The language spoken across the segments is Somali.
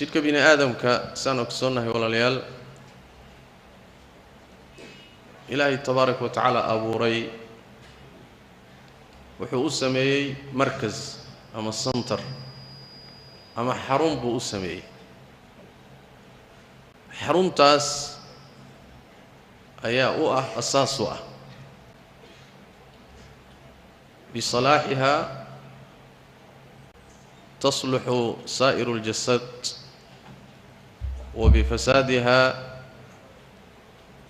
Jidhka bini aadamka saan ogsoonnahay walaalayaal, Ilaahay tabaaraka wa tacaala abuuray wuxuu u sameeyey markas ama santar ama xarun buu u sameeyey. Xaruntaas ayaa u ah asaas u ah, bisalaaxihaa tasluxu saa'iru اljasad wa bifasaadiha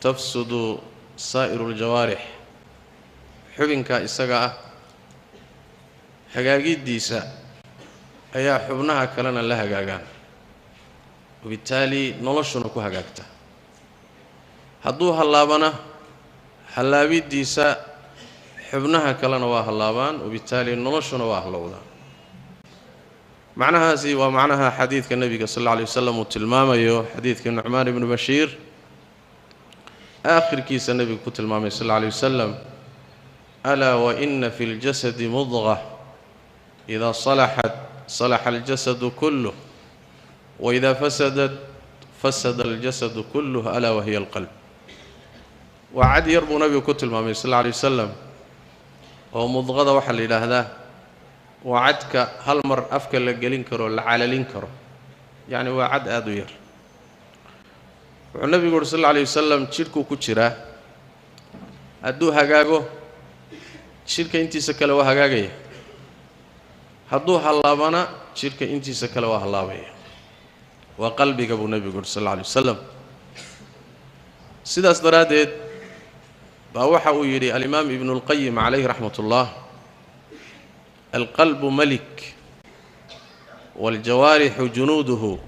tafsudu saa'iru اljawaarix. Xubinka isaga ah hagaagiddiisa ayaa xubnaha kalena la hagaagaan, wabitaali noloshuna ku hagaagta. Hadduu hallaabana hallaabiddiisa xubnaha kalena waa hallaabaan, wabitaali noloshuna waa hallowdaan. Macnahaasi waa macnaha xadiidka nebiga sal alla alay wasalam uu tilmaamayo, xadiidka Nucmaan ibnu Bashiir aakhirkiisa nebigu ku tilmaamay sal alla alay wasalam: alaa wa ina fi ljasadi mudqa idaa salaxat salaxa aljasadu kulluh, waidaa fasadat fasada aljasadu kulluh, alaa wahiya alqalb. Waa cad yar buu nabigu ku tilmaamay sal alla alay wasalam, oo mudqada waxaa la yidhaahdaa waa cadka hal mar afka la gelin karo, la calalin karo, yacni waa cad aada u yar. Wuxuu nebigu uhi sal alla alay wasalam, jidhkuu ku jiraa, hadduu hagaago jidhka intiisa kale waa hagaagaya, hadduu hallaabana jidhka intiisa kale waa hallaabaya. Waa qalbiga buu nebigu uhi sal alla alay wasalam. Sidaas daraaddeed baa waxa uu yidhi alimaam Ibnulqayim calayhi raxmat ullah: alqalbu malik waaljawaarixu junuuduhu.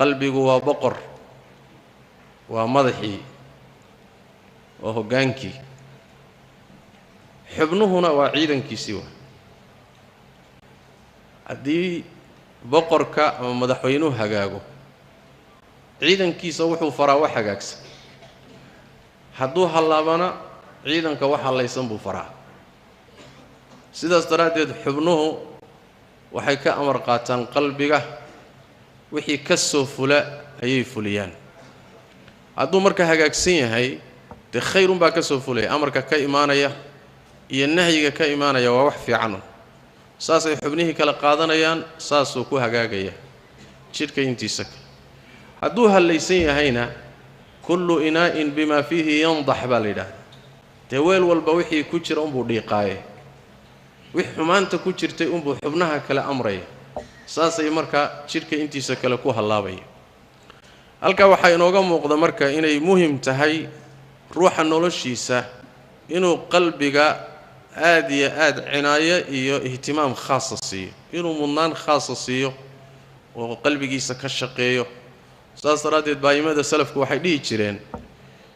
Qalbigu waa boqor, waa madaxii, waa hoggaankii, xubnuhuna waa ciidankiisii. Waa haddii boqorka ama madaxweynuhu hagaago, ciidankiisa wuxuu faraa wax hagaagsan, hadduu hallaabana ciidanka wax hallaysan buu faraa. Sidaas daraaddeed xubnuhu waxay ka amar qaataan qalbiga, wixii ka soo fula ayay fuliyaan. Hadduu marka hagaagsan yahay, dee khayr unbaa ka soo fulaya, amarka ka imaanaya iyo nahyiga ka imaanaya waa wax fiicanun, saasay xubnihii kala qaadanayaan, saasuu ku hagaagaya jidhka intiisa kale. Hadduu hallaysan yahayna, kullu inaa'in bimaa fiihi yandax baa la yidhaahdaa, dee weel walba wixii ku jira unbuu dhiiqaaye, wix xumaanta ku jirtay unbuu xubnaha kale amraya, saasay markaa jidhka intiisa kale ku hallaabaya. Halkaa waxaa inooga muuqda marka inay muhim tahay ruuxa noloshiisa inuu qalbiga aada iyo aada cinaayo iyo ihtimaam khaasa siiyo, inuu mudnaan khaasa siiyo oo qalbigiisa ka shaqeeyo. Saas daraaddeed baayimada salafku waxay dhihi jireen: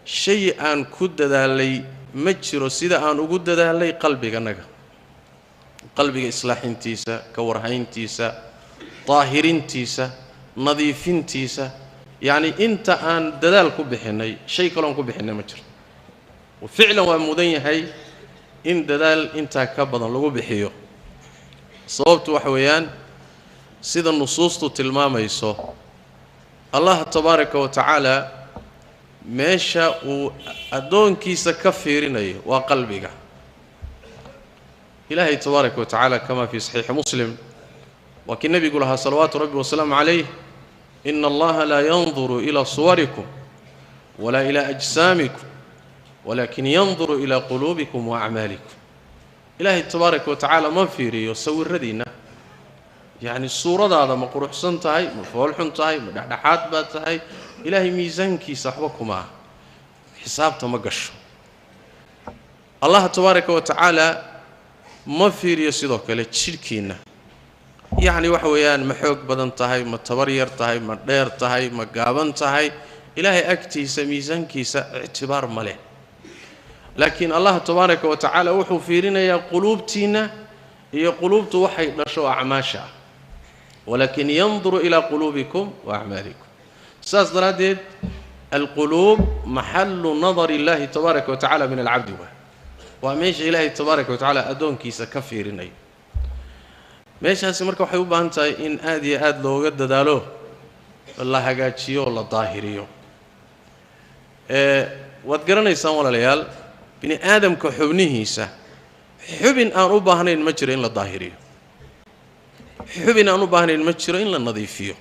shay aan ku dadaalay ma jiro sida aan ugu dadaalay qalbiganaga, qalbiga islaaxintiisa, ka warhayntiisa, daahirintiisa, nadiifintiisa. Yacni inta aan dadaal ku bixinnay shay kaloon ku bixinnay ma jiro. Ficlan waa mudan yahay in dadaal intaa ka badan lagu bixiyo. Sababtu waxa weeyaan, sida nusuustu tilmaamayso, Allah tabaaraka wa tacaala meesha uu addoonkiisa ka fiirinayo waa qalbiga. Ilaahay tabaaraka wa tacaala, kama fii saxiixi Muslim, waa kii nebigu lahaa salawaatu rabbi wasalaamu calayh: ina Allaha laa yanduru ilaa suwarikum walaa ilaa ajsaamikum, walaakin yanduru ilaa quluubikum wa acmaalikum. Ilaahay tabaaraka wa tacaala ma fiiriyo sawiradiinna, yacni suuradaada ma quruxsan tahay, ma foolxun tahay, ma dhexdhexaad baad tahay, Ilaahay miisaankiisa waxba kuma ah, xisaabta ma gasho. Allah tabaaraka wa tacaala ma fiiriyo sidoo kale jidhkiinna, yacni waxa weeyaan ma xoog badan tahay, ma tabar yar tahay, ma dheer tahay, ma gaaban tahay, Ilaahay agtiisa miisaankiisa ictibaar ma leh. Laakiin Allah tabaaraka wa tacaala wuxuu fiirinayaa quluubtiinna iyo quluubtu waxay dhasho acmaasha ah, walaakin yanduru ilaa quluubikum wa acmaalikum. Saas daraaddeed alquluub maxalu nadari illahi tabaaraka wa tacala min alcabdi, waa meesha Ilaahay tabaaraka wa tacaala addoonkiisa ka fiirinayo. Meeshaasi marka waxay u baahan tahay in aada iyo aada looga dadaalo, la hagaajiyo oo la daahiriyo. Waad garanaysaan walaalayaal, bini aadamka xubnihiisa xubin aan u baahnayn ma jiro in la daahiriyo, xubin aan u baahnayn ma jiro in la nadiifiyo.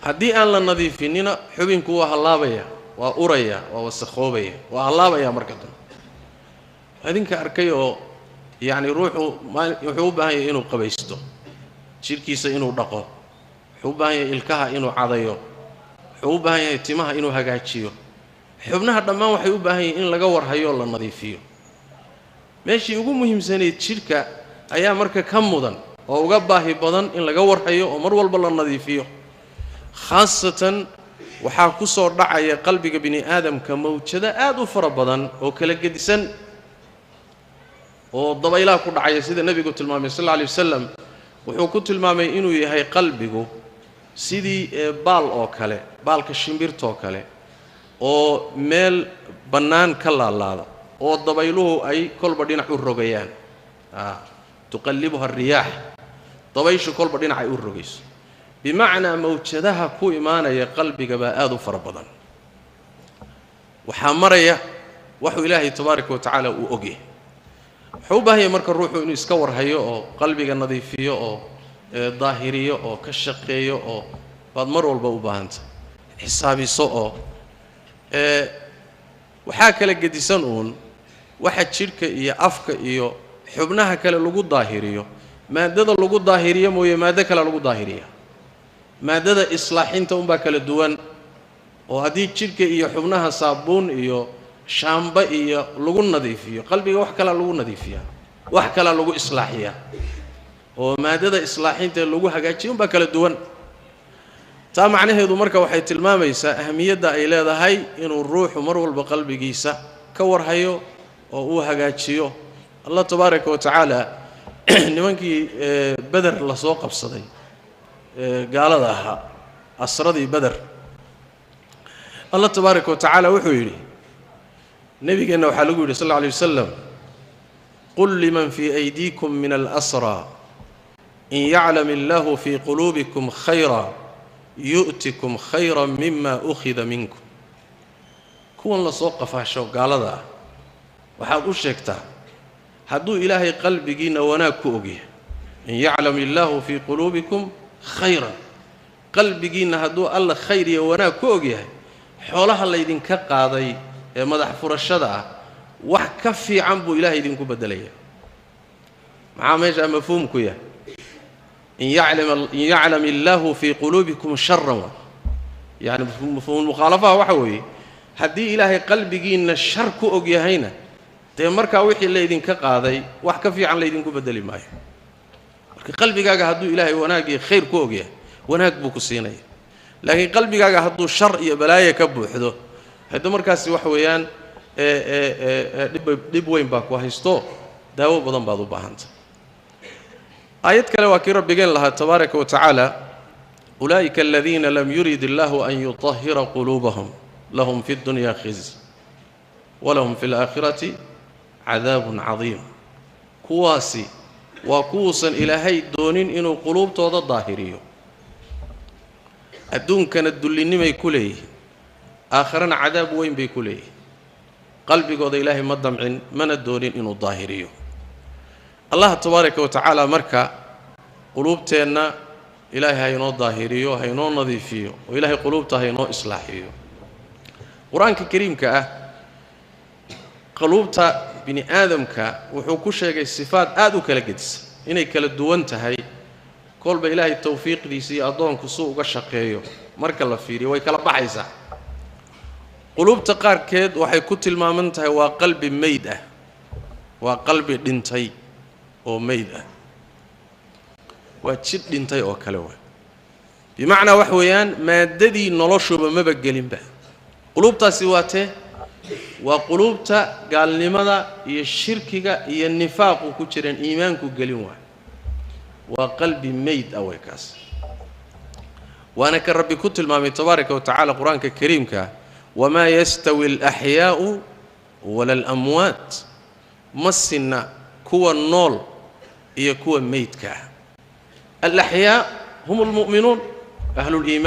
Haddii aan la nadiifinina xubinku waa hallaabaya, waa uraya, waa wasakhoobaya, waa hallaabaya marka dambe. Idinka arkay oo yacni ruuxu wuxuu u baahan yahay inuu qabaysto, jidhkiisa inuu dhaqo, wuxuu u baahan yahay ilkaha inuu cadayo, wuxuu u baahan yahay timaha inuu hagaajiyo. Xubnaha dhammaan waxay u baahan yihiin in laga warhayo oo la nadiifiyo. Meeshii ugu muhiimsanayd jidhka ayaa marka ka mudan oo uga baahi badan in laga warhayo oo mar walba la nadiifiyo. Khaasatan waxaa ku soo dhacaya qalbiga bini aadamka mawjado aada u fara badan oo kala gedisan oo dabaylaha ku dhacaya, sida nebigu tilmaamay sal alla alay wasalam. Wuxuu ku tilmaamay inuu yahay qalbigu sidii baal oo kale, baalka shimbirtoo kale oo meel bannaan ka laalaada oo dabayluhu ay kolba dhinac u rogayaan. Tuqallibuha ariyaax, dabayshu kolba dhinac ay u rogayso. Bimacnaa mawjadaha ku imaanaya qalbiga baa aada u fara badan. Waxaa maraya waxuu Ilaahay tabaaraka wa tacaala uu ogyahay. Wuxuu u baahan yahay marka ruuxu inuu iska warhayo oo qalbiga nadiifiyo oo daahiriyo oo ka shaqeeyo, oo baad mar walba u baahantay xisaabiso. Oo waxaa kala gedisan uun waxa jidhka iyo afka iyo xubnaha kale lagu daahiriyo, maadada lagu daahiriyo mooye maado kale lagu daahiriya. Maadada islaaxinta unbaa kala duwan, oo haddii jidhka iyo xubnaha saabuun iyo shaamba iyo lagu nadiifiyo, qalbiga wax kalaa lagu nadiifiyaa, wax kalaa lagu islaaxiyaa, oo maadada islaaxinta ee lagu hagaajiyo unbaa kala duwan. Taa macnaheedu marka waxay tilmaamaysaa ahamiyadda ay leedahay inuu ruuxu mar walba qalbigiisa ka warhayo oo uu hagaajiyo. Allah tabaaraka wa tacaala nimankii Beder lasoo qabsaday gaalada ahaa, asradii Beder, Allah tabaaraka wa tacaala wuxuu yidhi, nebigeenna waxaa lagu yidhi sal alla alay wasalam: "Qul liman fii aydiikum min alasraa in yaclam illaahu fii quluubikum khayra yu'tikum khayra mima ukhida minkum." Kuwan lasoo qafaasho gaalada ah waxaad u sheegtaa, hadduu Ilaahay qalbigiinna wanaag ku ogyahay, in yaclam illaahu fii quluubikum khayran, qalbigiinna hadduu Alla khayr iyo wanaag ku ogyahay, xoolaha laydinka qaaday ee madax furashada ah wax ka fiican buu Ilaahay idinku beddelaya. Maxaa meeshaa mafhuumku yahay? In yaclam illaahu fii quluubikum sharan wa yacni mafhuumulmukhaalafaha waxa weeye, haddii Ilaahay qalbigiinna shar ku og yahayna, dee markaa wixii laydinka qaaday wax ka fiican laydinku beddeli maayo. Marka qalbigaaga hadduu Ilaahay wanaag iyo khayr ku ogyahay, wanaag buu ku siinaya, laakiin qalbigaaga hadduu shar iyo balaayo ka buuxdo, hadda markaasi waxa weeyaan dhib weyn baa ku haysto, daawo badan baad u baahantay. Aayad kale waa kii Rabbigeen lahaa tabaaraka wa tacaala: "Ulaa'ika aladiina lam yurid illaahu an yutahira quluubahum, lahum fi اddunya khizy walahum fi اlaakhirati cadaabun cadiim." Kuwaasi waa kuwuusan Ilaahay doonin inuu quluubtooda daahiriyo. Adduunkana dullinimay ku leeyihiin, aakharana cadaab weyn bay ku leeyihiin. Qalbigooda Ilaahay ma damcin mana doonin inuu daahiriyo. Allah tabaaraka wa tacaala marka quluubteenna Ilaahay ha inoo daahiriyo, ha inoo nadiifiyo, oo Ilaahay quluubta ha inoo islaaxiyo. Qur-aanka kariimka ah quluubta bini aadamka wuxuu ku sheegay sifaad aada u kala gedisan, inay kala duwan tahay kolba Ilaahay tawfiiqdiisa iyo addoonku suu uga shaqeeyo. Marka la fiiriyo way kala baxaysaa. Quluubta qaarkeed waxay ku tilmaaman tahay waa qalbi meyd ah, waa qalbi dhintay oo meyd ah, waa jidh dhintay oo kale. Waay bimacnaa wax weeyaan maaddadii noloshuba maba gelinba. Quluubtaasi waa tee? Waa quluubta gaalnimada iyo shirkiga iyo nifaaqu ku jireen, iimaanku gelin waay. Waa qalbi meyd ah way kaas, waana ka Rabbi ku tilmaamay tabaaraka wa tacaala Qur-aanka kariimka: "Wamaa yastawi alaxyaa'u wala alamwaat." Ma sinna kuwa nool iyo kuwa meydka ah. Alaxyaa hum almu'minuun, ahlu liimaan.